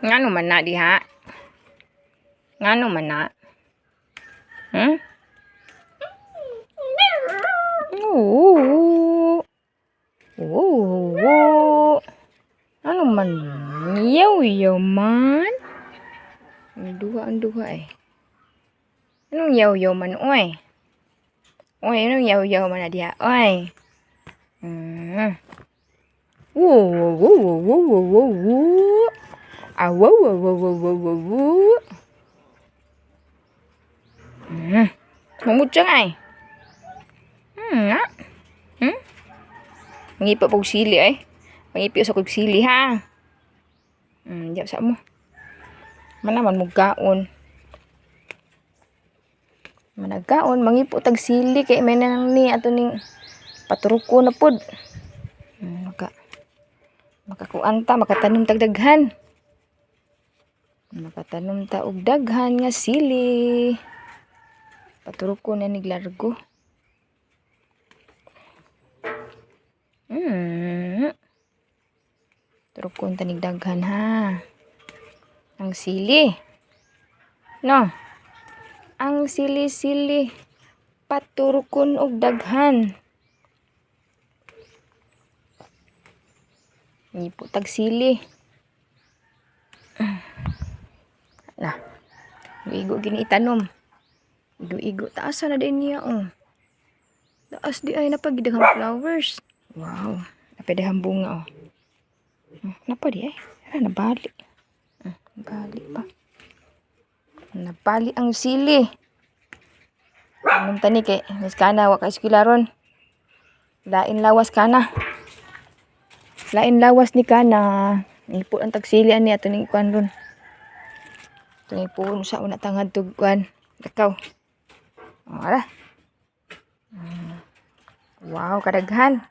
Ngano man na diha? Ngano man na? Hmm? Oo. Oo. Ano man? Yaw yaw man. Ang duha, ang duha eh. Anong yaw yaw man, oy? Oy, anong yaw yaw man na diha? Oy. Whoa, whoa, whoa, whoa, whoa, whoa, whoa. Ah, whoa, whoa, whoa, whoa, whoa, whoa, whoa. Mamutya nga eh. Nga. Mangipa pog sili eh. Mangipi sa kog sili ha. Diya sa mo. Manaman mo gaon. Managkaon, mangipo tag sili kay may nang ni ato ning paturuko na pod. Makakuan ta, makatanom tag daghan. Makatanom ta og daghan nga sili. Paturuko na nig largo. Turukon ta nig daghan ha. Ang sili. No. Ang sili-sili paturukon og daghan. Ngipo tag sili. Na. Igo gini itanom. Igo-igo taas na din niya oh. Taas di ay napagidahang flowers. Wow, napidahang bunga oh. Napa di ay. Ara nabali. Nabali pa. Nabali ang sili. Anong tani kay Miss Kana wa ka eskwela ron. Lain lawas kana. Lain lawas ni kana. Ipo ang tagsili ani ato ning kuan ron. Ato ning puon sa una tangad tug kuan. Lakaw. Oh, ara. Wow, kadaghan.